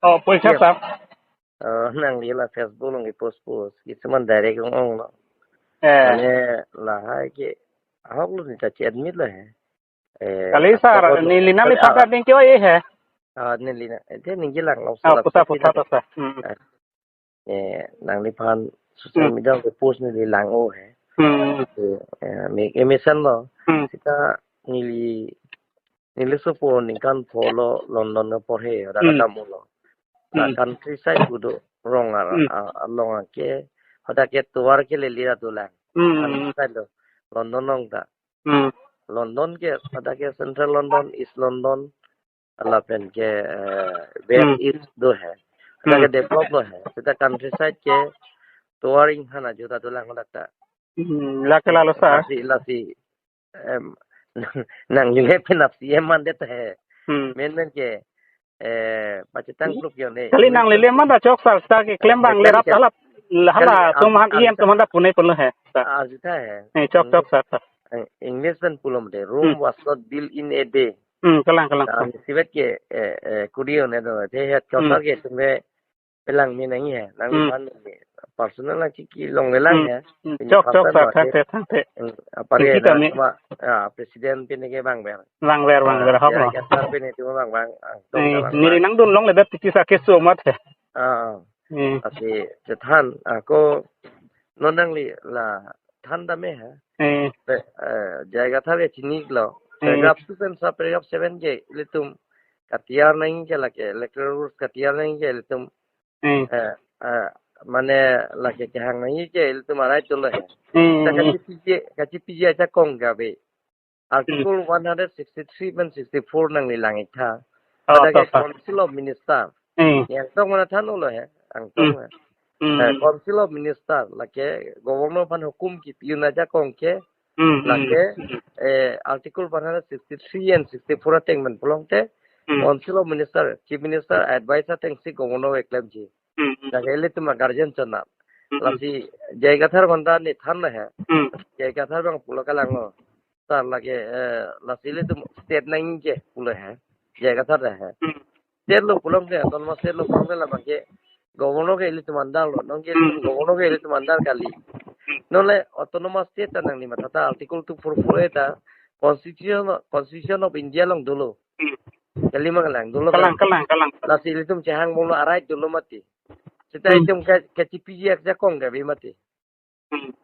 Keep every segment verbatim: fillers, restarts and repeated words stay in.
Oh, puthot, sir. Oh, nangli la Facebook along ke post post. Kisuman direct ong-ong lo. Eh. Mane lahai ke ahok lo ni ta che-admit lo he. Eh, kali, sir, neli nangliphan ta ning ke-oi he. Ah, neli na. Ete ning kelang lo, ah, sir, puthot, puthot, sir. Hmm. Eh, nangliphan social media ke post neli lang-o he. Hmm. Eh, eh, me, eh, mesen lo. Hmm. Seta neli, neli sopo ningkan pho lo London ke porhe, dak, hmm, kedam lo. Hmm. Countryside kedo rong ar, hmm, a, along ke, hadak ke tovar ke lele ra dolang. Hmm. Countryside lo. London along ta. Hmm. London ke, hadak ke Central London, East London, lapen ke, eh, West, hmm, East do he. Hadak ke, hmm, develop lo he. Seta countryside ke tovar inghan ajo ta dolang hadak ta. Hmm, lake lalo, sir. Lasi, lasi, em, nangli le penap C M mandet he. Hmm. Men men ke, eh, pachethang, hmm, kluk yo ne. Kali nangli le manda chok, sir, seta keklem abang le rap, kali, halap, hala, kali, atum han, ah, E M atum han ta pu-un-e pon lo he, sir. Ah, ajo ta he. Eh, chok, hmm, chok, sir, sir. Eh, English pen pulo mate, Rome, hmm, was not built in a day. Hmm, kalang, kalang. Ah, isivet ke, eh, eh, kuri yo ne do, te he, hmm, chok, sir, ke tumbe pelang me nangji he, nang, hmm, aphan personal achi kelongle lang, hmm, he. Hmm. Pini chok, chok, personal sir, achi, thangthe, thangthe. Hmm, apar, tingki na kami. Ma, ah, president pini ke vangver. Vangver, ah, vangver, hok ya, lo. Ya, sir, pini tu vang vang, ah, eh, tong kalang neli ma. Nangdun longle dak tiki sa keso mat he. Ah, ah. Hmm. Lasi chethan, ako non nangli la than dam he. Hmm. Pe, eh, J I Kathar ke chini lo. Hmm. Paragraph two pen sa paragraph seven ke ilitum katiar nangji ke lake, electoral rules katiar nangji ke ilitum, hmm, eh, eh, mane lake kehang nangji ke ilitum a-right dolo he. Hmm. Ta kachipiji, kachipiji ajakong ke ave. Article, hmm, one hundred sixty-three pen sixty-four nangli lang-ik tha. Oh, hadak ke, to, to. Council of Minister. Hmm. Yang tong mana than ulo he, yang tong, hmm, he. Hmm. Eh, Council of Minister, lake Governor aphan hukum kepi-un ajakong ke, hmm, hmm, lake, eh, Article one hundred sixty-three and sixty-four ateng pen pulote, hmm, Council of Minister, Chief Minister advice atengsi Governor keklemji. Hmm, hmm. Lake ilitum a-guardian chonat. Hmm, hmm. Lasi J I Kathar aphan ta ne than lo he. Hmm. J I Kathar abang pulo kalang lo. Sir, lake, eh, lasi ilitum state nangji ke pulo he. J I Kathar ta he. Hmm. State lo pulote, autonomous state lo pulote labang ke Governor ke ilitum under lo. Non ke, hmm, Governor ke ilitum under kali. Hmm. Non le autonomous state ta nangli matha ta Article two four four A ta Constitution, Constitution of India along dolo. Hmm. Kali ma kalang, dolo kalang, kalang, kalang, kalang. Lasi ilitum chehang bomlo a-right dolo mati. Seta, hmm, itum ke, kachipiji ajakong ke ave mati. Hmm.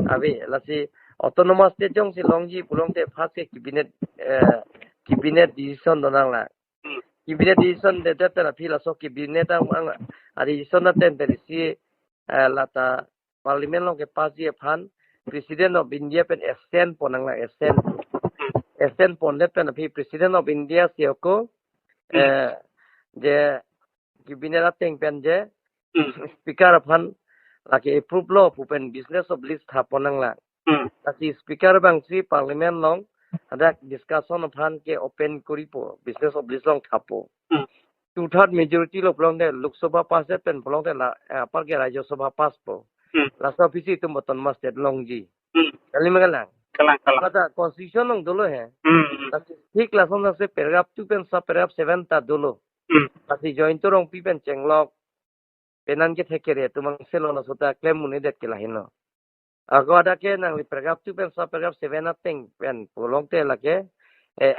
Ave, lasi autonomous state jongsi longji pulote first ke cabinet, eh, cabinet decision do nanglang. Hmm. Cabinet decision dedet pen aphi laso cabinet ang, ang, a-decision aten pen isi, eh, lata parliament along kepassji aphan President of India pen assent pon nanglang, assent. Hmm. Assent pondet pen aphi President of India si ako, hmm, eh, je cabinet ateng pen je, hmm, speaker aphan lake approve lo pu pen business of list thap pon nanglang. Hmm. Lasi speaker abangsi parliament along hadak discussion aphan ke open koripo, business of list along thappo. Hmm. Two third majority lo pulote Lok Sabha pass pen pulote la, eh, apar ke Rajya Sabha pass po. Hmm. Laso aphisi itum autonomous state longji. Hmm. Kali ma kalang? Kalang, kalang. Kata constitution along dolo he. Hmm, hmm. Lasi thik lason lasi paragraph two pen sa paragraph seven ta dolo. Hmm. Lasi Jayanta Rongpi pen chenglok, penan kethek kere atum angselo laso ta klem un-edet ke lahenlo. Ako hadak ke nangli paragraph two pen sa paragraph seven ateng pen pulote lake, eh,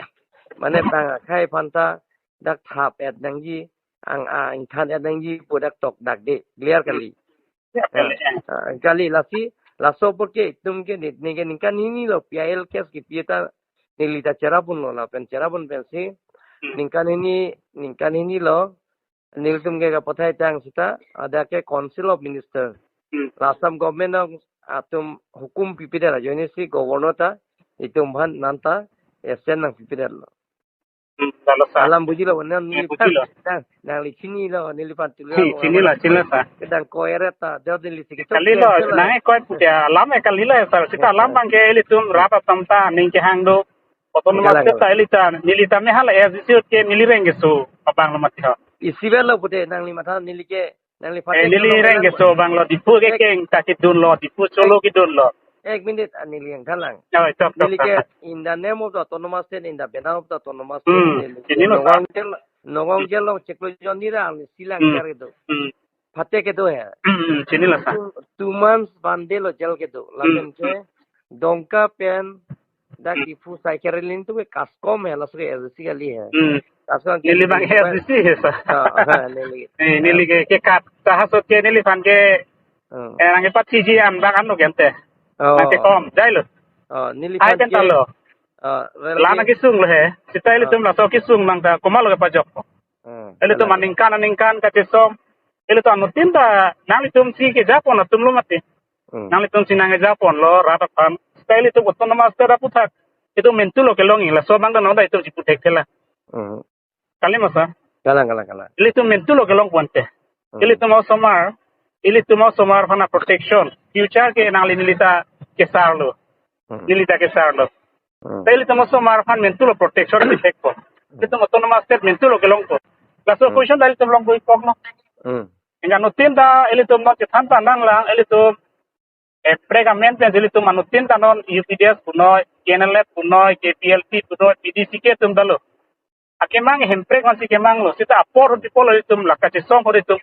mane bang akhei aphan ta dak thap-et nangji, ang, ah, ingthan-et nangji pu dak tokdak de, clear kali. Ya, kali, eh. Ah, kali lasi, laso apot ke itum ke ne, ne ke ningkan hini lo P I L case kepi ta neli ta cherap unlo lapen cherap un pensi, hmm, ningkan hini, ningkan hini lo, nelitum ke kapathai tang seta, hadak ke Council of Minister. Hmm. La Assam government along atum hukum pipedet ajoinesi governor ta, itum aphan nanta assent nangpipedet lo. Hmm, lalo, sir. Alam bujilo, nang, hmm, neli bujilo. Nang, nangli chinilo, neliphan tulo. Chi-, chinilo, chinilo, sir. Kedang ko eret ta, do nelisi ketok. Kalilo, cancel lo. Nang ekoi putia, alam e kalilo, sir. Seta alam abang ke ilitum rap atum ta, ning kehang do. Autonomous, kalang, state ta ili ta, neli ta me hala S D C ke neli reng keso abang lo mati ho. Isivet lo pute nangli matha neli ke, nangli, eh, pate neli reng keso abang lo Diphu ke, ek, keng ta kedun lo, Diphu Cholo, ek, kedun lo. Ek minute, ah, neli yang kalang. Oh, chok, chok, neli ke, chok. In the name of the autonomous state, in the banner of the autonomous state, hmm, neli chinilo, sir. Nangvang tel Nagaon jail along chiklo jon ni ra ang silang Hmm. jar kedo. Hmm. Phate kedo he. Hmm, hmm, chinilo sir. Two, two months bande lo jail kedo. Lapen Hmm. ke Dongka pen dak Hmm. Diphu sai kerelin tu ke KASCOM he, laso ke S D C kali he. Hmm. KASCOM ke Neli abang Diphu S D C he sir. Ah, ah, neli. Eh, neli ke, ke kat, ta ha sot ke neliphan ke Hmm. eh, nangkepachiji an bak ano gente. Oh. Nangkekom, jai lo. Oh, Ai neliphan pen ke talo. Oh, well, Lana ke kesung lo he. Sita ilitum Oh. laso kesung nang ta komat lo kepajok. Hmm. Ilitum Kalang. aningkan aningkan kachesong. Ilitum anuttin ta nanglitum si kejapon atum lo mati. Hmm. Nanglitum si nangkejapon lo rat aphan. Sita ilitum autonomous state aputhak itum mentu lo kelongji, laso abang ta non ta itum si puthek thela. Hmm. Kali ma sir? Kalang, kalang, kalang. Ilitum mentu lo kelong puan te. Hmm. Ilitum osomar, ilitum osomar aphan protection. Future ke nangli neli ta kesar lo. Hmm. Neli ta kesar lo. Hmm. Ta ilitum osomar aphan mentu lo protection ithek po. Ilitum autonomous state mentu lo kelong po. Laso Hmm. position ta ilitum long po ipok no. Hmm. Anuttin ta ilitum non chethan ta nanglang, ilitum hemprek amen pen ilitum anuttin ta non U P D S punoi, K N L F punoi, K P L P punoi, P D C K atum ta lo. Akemang hemprek vansi kemang lo. Sita apor hodi pulo itum la kachesong hodi itum.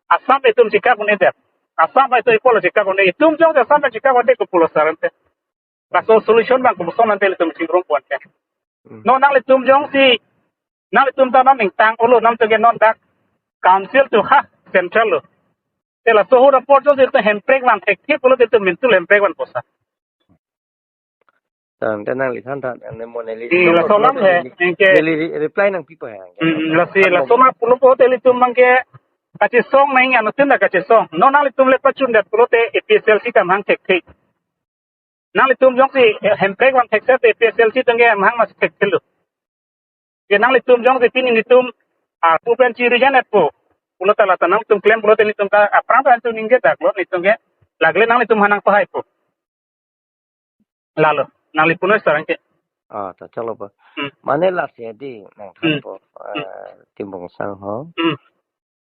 Assam itum chikak un-edet. Assam itum pulo chikak un-e. Itum jongsi Assam chikak un-edet ke pulo sir ante. Laso solution abang koson ante ilitum chingrum puan ke. Hmm. Non nanglitum jongsi, nanglitum ta non ningtang pulo, non to ke non dak council to ha central lo. Te laso ahut apor jongsi itum hemprek van thekthe pulote itum mentu lo hemprek vanpo sir. Tangte nangli than than, ang ne mo neli Hmm, laso alam he, neli, anke neli re-, reply nangpipo he, anke. Hmm, lasi Ang laso mo- na pulo po te ilitum abang ke kachesong nang anuttin ta kachesong. Non nanglitum le pachundet pulote A P H L C ta amahang thekthe. Nanglitum jongsi, eh, hemprek van thekse te A P H L C atum ke amahang mas thekthelo. Ke nanglitum jongsi pini nelitum, ah, pu pen chiri jan-et po. Pulo ta la ta nangtum klem pulote nelitum ta aphrang ta nelitum ningje dak lo, nelitum ke lagle nanglitum aphan nangpahai po. Lalo, nangli punoi sir anke. Ah, ta chalo po. Hmm. Mane lasi dei nangthan Hmm. po, Hmm. eh, Timbong Sang ho. Hmm.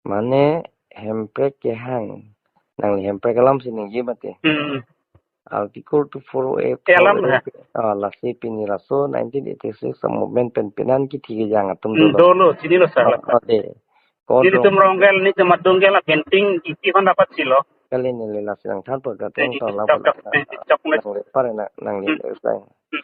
Mane hemprek kehang. Nangli hemprek alam si ningje mati. Hmm. Article two four A, Eh, alam four A, ya? Ah, lasi pini laso nineteen eighty-six movement pen penan kithi kejang atum Hmm, dolo. Dolo, chinilo sir. Ah, ah, dei. Kon Nelitum rong- Ronggel, nelitum Adunggel, Genting, isi aphan dapat chilo. Kali neli lasi nangthan po ka Eh, tong tong lang chok, chok, eh, chok, nang le pare nang, nangli Hmm. reply. Hmm.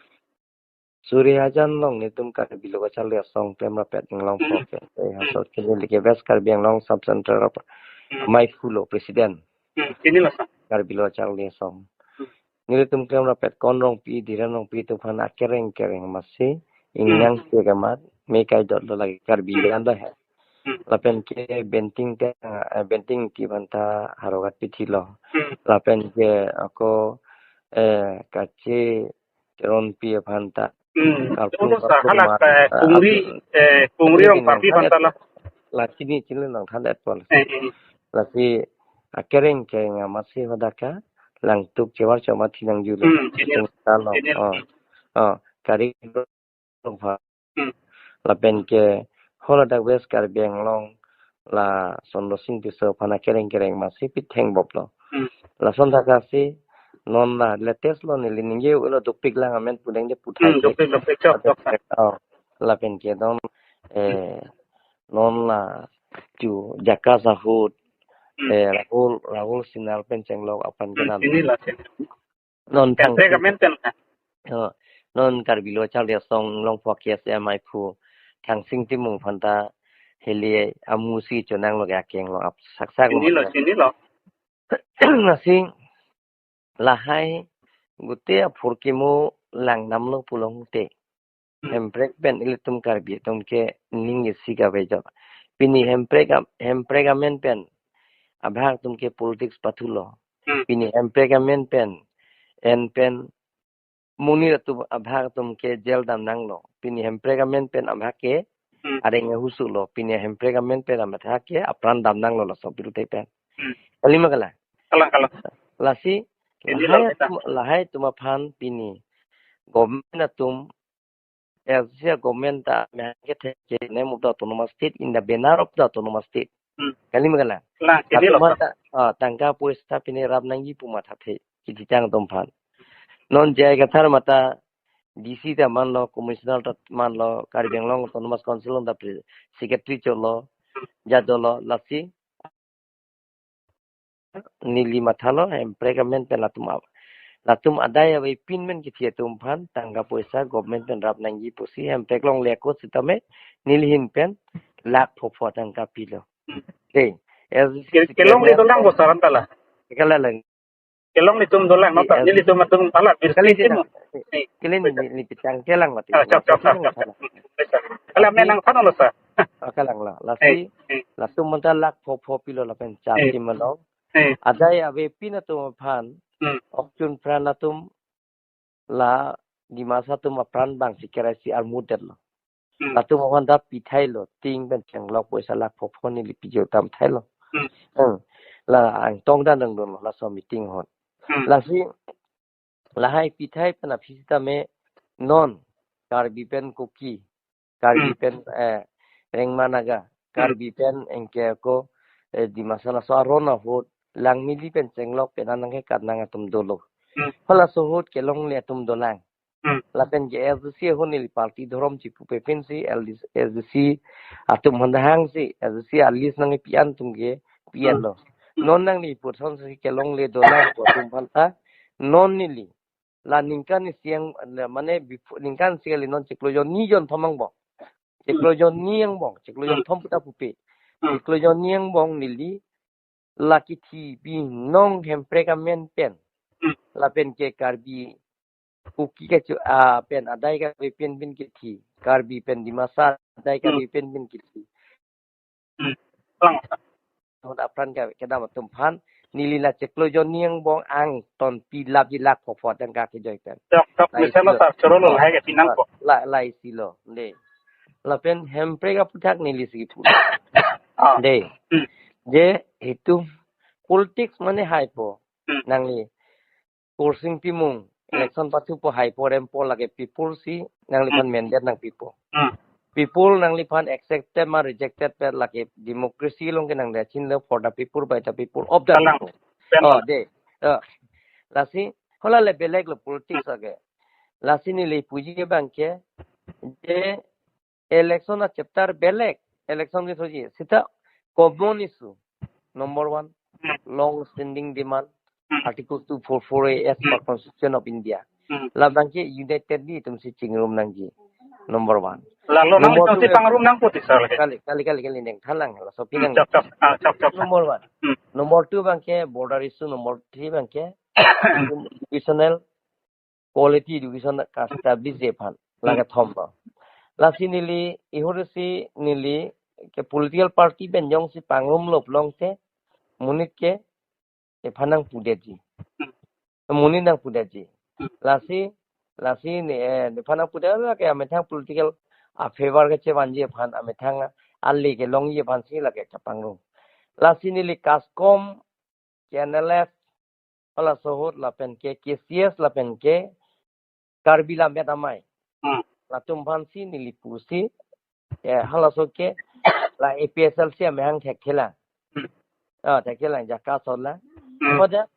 Suri hajan along nelitum Karbi Lo Kacharli Asong Klemrapet Inglong Hmm. Pho ke. Eh, Hmm. hasot ke neli ke West Karbi Anglong Sub Central apa. Hmm. Amei aphu lo president. Hmm. Chinilo sir. Karbi Lo Kacharli Asong. Hmm. Nelitum Klemrapet Kon Rongpi, Dhiren Rongpi atum aphan akereng kereng amatsi Hmm. ingnang si kamat me kai dot lo lagi Karbi Hmm. anda he. Hmm. Lapen ke Benting te, eh, Benting Ingti aphan ta harogat pithi lo. Hmm. Lapen ke ako, eh, kache Teronpi aphan ta. Hmm. Karpung, Itu karpung sir, halak, ma-, eh, ah, Kungri, ah, eh, Kungri Kungri Rongparpi aphan ta la. Lasi neli chini nangthan-et pon. Eh, eh. Lasi akereng kereng amatsi hadak ke langtuk chevar choma thi nangji lo. Hmm, chinilo. Sing ta lo. Chinilo. Oh. Oh, Karbi Lo pha. Hmm. Lapen ke haladak West Karbi Anglong la Sonrosing Tisso aphan akereng kereng amatsi pitheng bop lo. Hmm. Lason thak asi non la latest lo neli ningje ulo dopik lang amen pudeng de puthai Hmm, ke. dopik, dopik, chok, chok, sir. Oh, lapen ke don, eh, non la chu Jakas ahut, Hmm. eh, Rahul, Rahul Sinha pen chenglok aphan Hmm, kenan. Chinilo, chinilo. Non Hemprek thang amen pen na. Oh, non Karbi Lo Kacharli Asong Inglong Pho K S A Amei aphu Thangsing Timung aphan ta heli amu si chonang lo ke akeng lo ap saksak lo Chinilo, mati. Chinilo. Lasi lahai gute aphurkimo lang nam lo pulote. Hmm. Hemprek pen ilitum Karbi atum ke ning isi kave jok. Pini hemprek am-, hemprek amen pen abhag atum ke politics pathu lo. Hmm. Pini hemprek amen pen en pen monit atum abhag atum ke jail dam nang lo. Pini hemprek amen pen abhag ke Hmm. areng ahusu lo. Pini hemprek amen pen abhag ke apran dam nang lo laso piru te pen. Hmm. Kali ma kalang? Kalang, kalang. Lasi Ini lahai lo kita. atum, lahai atum aphan pini government atum, eh, sia government ta mehang ke thek ke name of the autonomous state in the banner of the autonomous state. Hmm. Kali ma kalang? Kalang, chinilo. Atum ta, ah, tangka poisa pini rap nangji pu mathathe, kithi chang atum aphan. Non J I Kathar mata D C ta manlo, Commissioner ta manlo, Karbi Anglong Autonomous Council ta pre-, Secretary cholo, jadolo, lasi neli mathalo, Hemprek amen pen latum a-, latum adai avepin men kithi atum aphan, tangka poisa government pen rap nangji pusi, Hemprek longle ako sitame, neli ahin pen, lakh phopho tangka pilo. Dei, as Ke-, kelongle dolang bo sir, anta la. Kala lang. Kelongle atum dolang, no ta? As nelitum atum ala bir kali sih, dei mo. Kali ni, ni pitang kelang mati. Ah, chok, chok, chok, chok. Kala menang sana lo sir. Ah, kalang la. Lasi, eh, eh, latum manta lakh phopho pilo lapen char, eh, kim malong. Eh. Adai avepin atum aphan, hmm, okchun pran atum la Dimasa atum apran bang si kerai si armut detlo. Hmm. Latum aphan ta pithailo, ting pen chenglok poisa lakh phopho neli piji tam thailo. Hmm. Hmm. La angtong dan dang dunlo, laso meeting ahut. Hmm. Lasi, lahai pithai pen aphi sitame non, Karbi pen Kuki, Karbi, hmm, pen, eh, Rengma Naga, hmm, Karbi pen anke ako, eh, Dimasa laso aron ahut, Langmili pen chenglok pen anang ke karnang atum dolo. Hmm. Halaso ahut kelongle atum dolang. Hmm. Lapen ke S D C ahut neli party dhorom chipupe pinsi L D C, S D C atum aphan ta hangsi, S D C a-list nangpi-an atum ke pi-an, hmm, lo. Hmm. Non nangli puson si kelongle dolang pu atum aphan ta, non neli la ningkan isi ang, mane before, ningkan isi kali, non chiklo jonni jonthom angbong. Chiklo jonni angbong, chiklo, hmm, jonthom puta pupe. Hmm. Chiklo jonni angbong neli la kithi binong Hemprek amen pen. Hmm. Lapen ke Karbi Kuki kacho, ah, pen adai kave pen bin kithi. Karbi pen Dimasa adai, hmm, kave pen bin kithi. Hmm. Lang. Ahut apran ke kedam atum aphan, neli la chiklo jonni angbong angton pilapji lakh phopho tangka kejoi pen. Chok, chok, lai ni sana silo. Sir, choro lo, ah, hai ke pinang, ah, ko. La, lai silo, dei. Lapen Hemprek aphuthak neli si pu. Ah. Dei. Hmm. Je, itum politics mane haipo. Hmm. Nangli Khorsing Timung, hmm, election pathupo, haipo rempo, lake people si nangliphan, hmm, mandate nangpipo. Hmm. People nangliphan accepted ma rejected pen lake democracy along ke nangdachinlo, for the people, by the people, of the, kalang, people. Pen. Oh, dei. Oh. Lasi, hala le belek lo politics, hmm, ake. Lasi neli puji abang ke, je election a-chapter belek, election ke soji, sita common issue. Number one, hmm, long standing demand, hmm, Article two four four A as per, hmm, Constitution of India. Hmm. Labang ke unitedly itum si chingrum nangji. Number one. Lalo nang, number two, si pangrum nangpo ti sir lake. Kali, kali, kali, kali, neng thalang, laso, hmm, pinang. Chok, chok, ah, chok, chok, chok. Number one. Hmm. Number two abang ke border issue, number three abang ke educational quality education ka-establish ji aphan, hmm, lake thom lo. Lasi neli, ihur si neli ke political party pen jongsi pangrumlo pulote, monit ke nephan nangpudetji. Hmm. Monit nangpudetji. Hmm. Lasi, lasi ne, eh, nephan nangpudet lake amethang political a-favor kechevanji aphan, amethang ale kelongji aphan si lake chepangrum. Lasi neli KASCOM, K N L F, halaso ahut lapen ke K C S lapen ke Karbi Lammet Amei. Hmm. Latum aphan si neli pusi, eh, halaso ke la A P H L C amahang thekthelang. Hmm. Ah, thekthelang, jaka sola. Hmm. Pada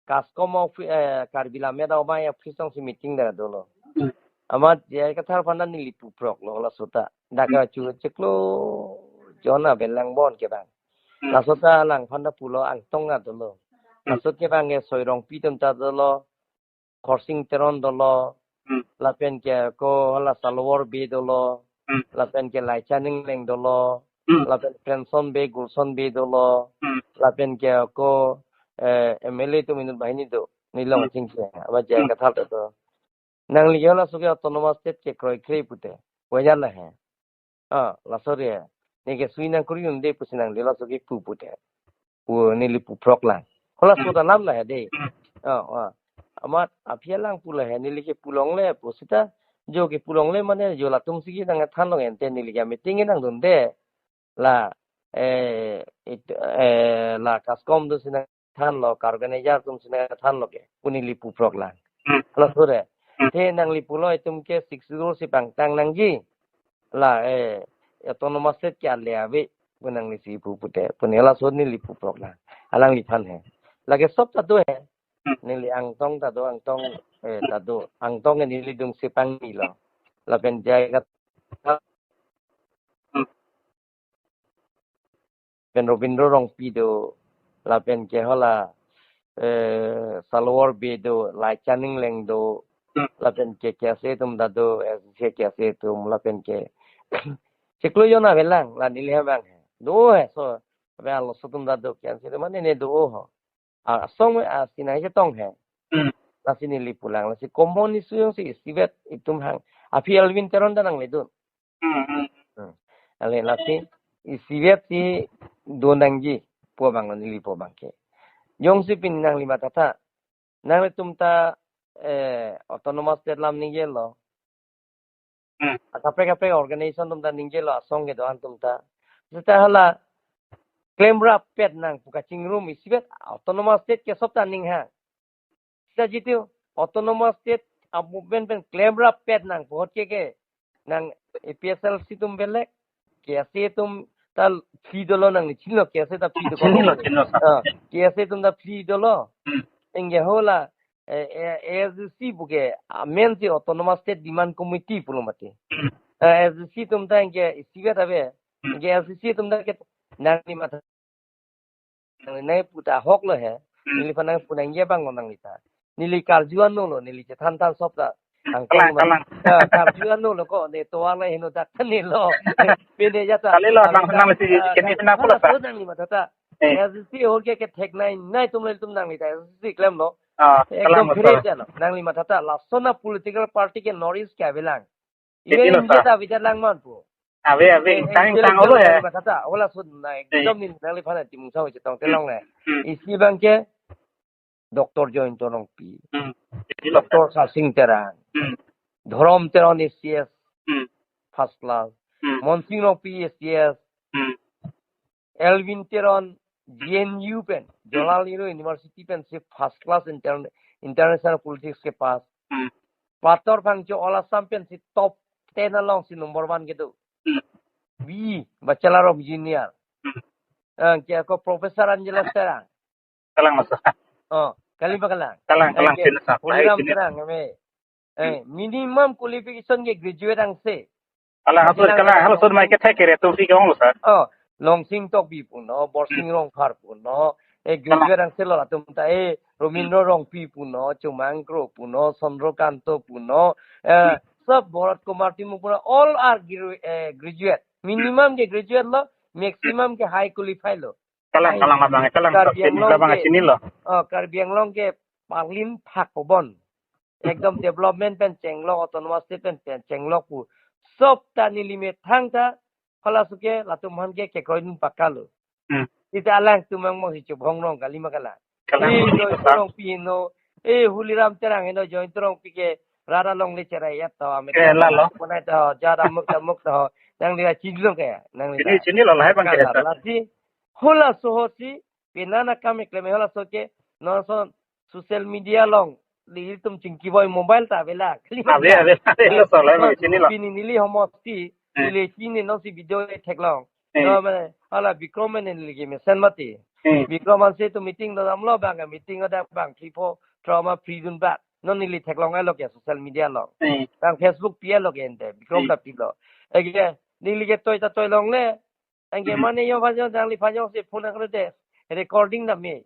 KASCOM of, eh, Karbi Lammet Amei office along si meeting dak dolo. Hmm. Amat J I Kathar aphan ta neli puprok lo, halaso ta. Dak, hmm, kachu chiklo jon avelang bon ke bang. Hmm. Laso ta alangphan ta pulo, angtong ta dolo. Hmm. Laso ke bang ke Soi Rongpi atum ta dolo, Khorsing Teron dolo, hmm, lapen ke ako hala Salwar Bey dolo, hmm, lapen ke Laicha Ningleng dolo, hmm, lapen Friendson Bey, Gulson Bey dolo, hmm, lapen ke ako, eh, M L A atum inut banghini do, neli along, hmm, achingki, amat J I, hmm, Kathar ta do. Nangli ke halaso ke autonomous state ke kroikre pute. Wajar lahai. Ah, laso re. Neke sui nangkuri un-e pusi nangli laso ke pu pute. Pu neli puprok lang. Halaso, hmm, ta lam lahai dei. Hmm. Ah, ah. Amat aphi alang pu lahai, neli ke pu longle pu sita. Jo ke pu longle mane jo latum si ke nangthan long ente, neli ke meeting nangdunde. La, eh, it-, eh, la KASCOM atum si nangthanlo, ka organizer atum si nangthanlo ke, pu neli puprok lang. Hmm. Halaso re. Hmm. Te nangli pulo itum ke Sixth Schedule si pangtang nangji. La, eh, autonomous state ke ale ave, pu nangli si pu pute, pu neli halaso neli puprok lang. Alangliphan he. Lake sob ta do he. Hmm. neli Angtong ta do, Angtong, eh, ta do, Angtong ke neli dungsi pangni lo. Lapen J I Kathar, Hmm. pen Robindro Rongpi do, lapen ke hala, eh, Salwar Bey do, Laichan Engleng do, Hmm. lapen ke KSA atum ta do, S D C KSA atum, lapen ke chiklo jon avelang, la neli ha bang he. Do he, so, abe alo so atum ta do, KSA atum mane ne do ho. A, asong me, a, sinai chetong he. Hmm. Lasi neli pulang, lasi common issue jongsi isivet itum hang. Aphi Elwin Teron ta nangledun. Hmm, hmm. Hmm. Ale lasi isivet si do nangji pu abang neli pu abang ke. Jongsi pini nangli mathatha. Nanglitum ta, eh, autonomous state alam ningjelo. Hmm. Akaprek kaprek organization atum ta ningjelo, asong kedo-an atum ta. Seta hala klemrappet nang pu kachingrum isivet autonomous state ke sop ta ning ha. Seta jitu autonomous state a movement pen klemrappet nang pu ahut ke ke nang APHLC atum belek, KSA atum ta phli dolo nangli chinilo, KSA ta phli dolo. Chinilo, chinilo, sir. Ah, KSA atum ta phli dolo. Hmm. Anke hala, eh, eh, ASDC pu ke, ah, main si autonomous state demand committee pulo mati. Hmm. Eh, ASDC atum ta anke isivet ave. Hmm. Anke ASDC atum ta ke nangli matha, nangli nai pu ta ahok lo he. Hmm. Neliphan nangpu nangji abang lo nangli ta. Neli karju anlo, neli chethan than sop ta. Angkong Kalang, ma. kalang. Ah, karju anlo ko, ne tovar le heno dak ta nelo. Pine ja ta. Kalilo, nang, nang si Ah, kini kal-, pina pulo hala ta. so nangli mathatha. Eh. ASDC ahut ke, ke theknei nai atum le atum nangli ta ASDC klemlo. Ah, Ekdom kalang, great sir. Jalo. Nangli mathatha. Laso na political party ke North East ke avelang. Iti Iwe lo, India sir. ta avedet lang man pu. Ave, ave, Eh, ingtang, eh, ingtang jalo olo he. nangli mathatha. Hala so na ekdom ni nangliphan atimung sa ho chetong telong le. Hmm. Isi abang ke Doctor Jayanta Rongpi, Hmm. Iti lo, sir. Doctor Sarsing Terang, Hmm. Dhorom Teron ACS Hmm. first class, Hmm. Monsing Rongpi ACS, Hmm. Elwin Teron JNU pen, Jawaharlal Nehru University pen si first class inter-, international politics ke pass. Hmm. Pator Phangcho All Assam pen si top ten along si number one kedo. Hmm. B, Bachelor of Engineer. Hmm. Anke ako Professor Angela Terang. Kalang masa. Oh, kali ba kalang? Kalang, kalang, Anke sila sa. Holiram Sila. Terang ame. Eh, minimum qualification ke graduate angse. Kalang, hasil kalang, halo sun mai ke thek kere tu si gong lo, sir. Oh, Longsing Tokbi punon, Borsing Rongphar punon, eh, Kalang. Graduate angse lo latum ta, eh, Robindro Rongpi punon, Chomang Kro punon, Chandra Kanto punon, eh, sob Bharat Kumar Timung punon, all are gru-, eh, graduate. Minimum ke graduate lo, maximum ke high qualified lo. Kalang, Ai, kalang abang, kalang, Karbi sir. Anglong Abang ke, sini lo. Oh, Karbi Anglong ke parlin thak obon. Ekdom development pen chenglok, autonomous state pen, pen chenglok pu. Sob ta neli methang ta, halaso ke latum aphan ke kekroidun pakka lo. Hmm. Ita alangtum angmo si chubhong rong kali ma kalang. Kalang, Eh, sir. Jayanta Rongpi heno, eh, Holiram Terang heno, Jayanta Rongpi ke rara longle cherai et to, ame Eh, lalo. Konai to, jat amuk tamuk to, nangli chinilo ke, nangli Sini, sini lo, lahai abang ke, Kalang, sir. lasi, halaso ho si, penang akam keklem halaso ke, non ason social media along, nelitum chingki boi mobile ta avelang. Ave, ave, ave, lo, sir, lahai abang, sini lo. Pini neli homosti, Hmm. neli chini non si video theklong. Hmm. No, mane, hala Bikram mane neli ke mesen mati. Hmm. Bikram anse tu meeting do damlo bang, meeting ada bang, three four, trauma prison bat. Non neli theklong elo ke social media along. Hmm. Bang Facebook pi elo ke ente, Bikram Hmm. ta pilo. Ege, neli ke toi ta toi longle. Anke Hmm. mane yo phajo, jangli phajo si phone akre de. Recording ta me.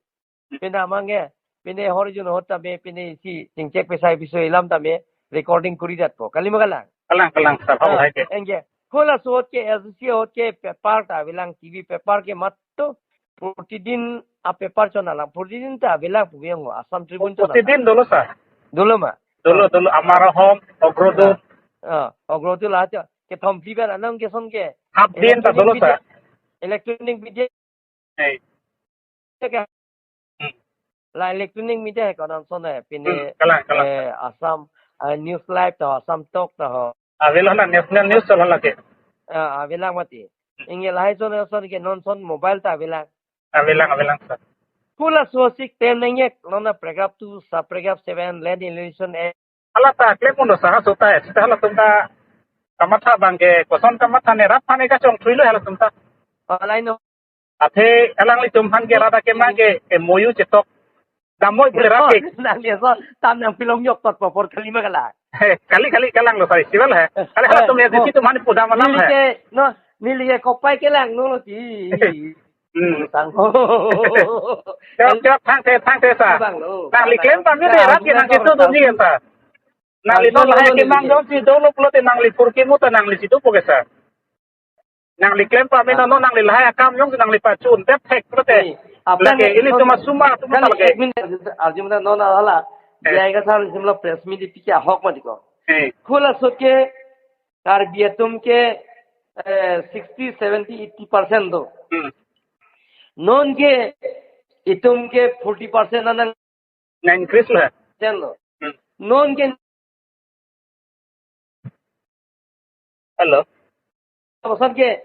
Pina mange, pine horjun hot ta me, pine si chingchek pesai piso ilam ta me, recording kuri jat po. Kali ma kalang? Kalang, kalang, sir. Hau Ah, hai ke. Anke, halaso ahut ke, SDC ahut ke, paper ta avelang, TV paper ke matto, protidin a paper chon alang, protidin ta avelang pu biang ho, Assam Tribune chon alang. Protidin dolo, sir. Dolo ma? Dolo, dolo, Amar Ahom, Agrodut. Ah, Agrodut la cha, kethom phli pen anang keson ke. Hap din ta dolo, sir. Electronic media Hey. ke. Hmm. La electronic media ke non son eh, pine, Hmm, kalang, kalang. Eh, Assam, eh, News Live to, Assam Talk to ho. Avelo na national news cholo lake. Ah, avelang mati. Anke lahai son son ke non son mobile ta avelang. Avelang, avelang, sir. Halaso si klem nangji, non na paragraph two, sub paragraph seven, Land Acquisition Act. Hala ta, klem undo sir, halaso ta, seta halatum ta kamatha abang ke, koson kamatha ne rat aphan ke kachongthui lo halatum ta. Alai no. Athe, alanglitum aphan ke rat akemang ke, MOU chetok. Damoi pule rat ke. Nangli aso tam nangpilong yok tot apor kali ma kalang. He, kali kali kalanglo sai siwal he. Kali hala tum ya disi tum hani pudam alam Neli he. Ke no, neli ke kopai kelanglo ti. Hmm. Sang. Jawab jawab thangthe thangthe sa. Bang lo. Nangli klem pame de rat ke nangkeso dun ji sa. Nangli non lahai kemang jongsi dolo pulote nangli pur kemu ta nangli si dopo ke sa. Nangli klem pame non nangli lahai akam jongsi nangli pachun tep thek pulote. Aphrang lake ilitum asuma atum kali lake. Ek minute, arjumna non hala. Eh. Biai ka sar simla press meet pi kya hok ma diko. Eh. Khula sot ke Karbi atum ke eh, sixty, seventy, eighty percent do. Hmm. Non ke itum ke forty percent anang Na increase lo. Chen lo. Hmm. Non ke Hello. Bosan ke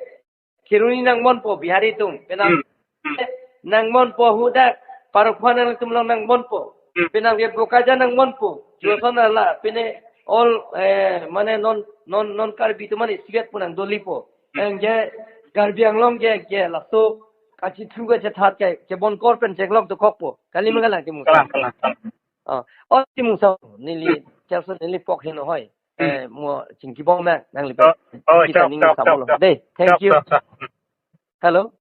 Kheroni nangmonpo Bihari atum. Penang Hmm. Hmm. Nangmonpo huda parokwan atum along nangmonpo. Hmm. Penang ke Bokajan nangmonpo. Hmm. Joson ala pene all eh, mane non non non Karbi atum mane sigat pu nangdolipo. Hmm. Eng ke Karbi Anglong ke ke laso kachithru kachethat ke ke bon kor pen cheklok dokokpo. Kali ma kalang Timung. Kalang, kalang, kalang. Oh, oh Timung sa neli chelsel neli pok heno hoi. Hmm. Eh, mo chingki bong ma nangli pe. Oh, oh, kita chok, ning chok, sa chok, bolo. Chok. Deh, thank chok, you. Chok, chok. Hello.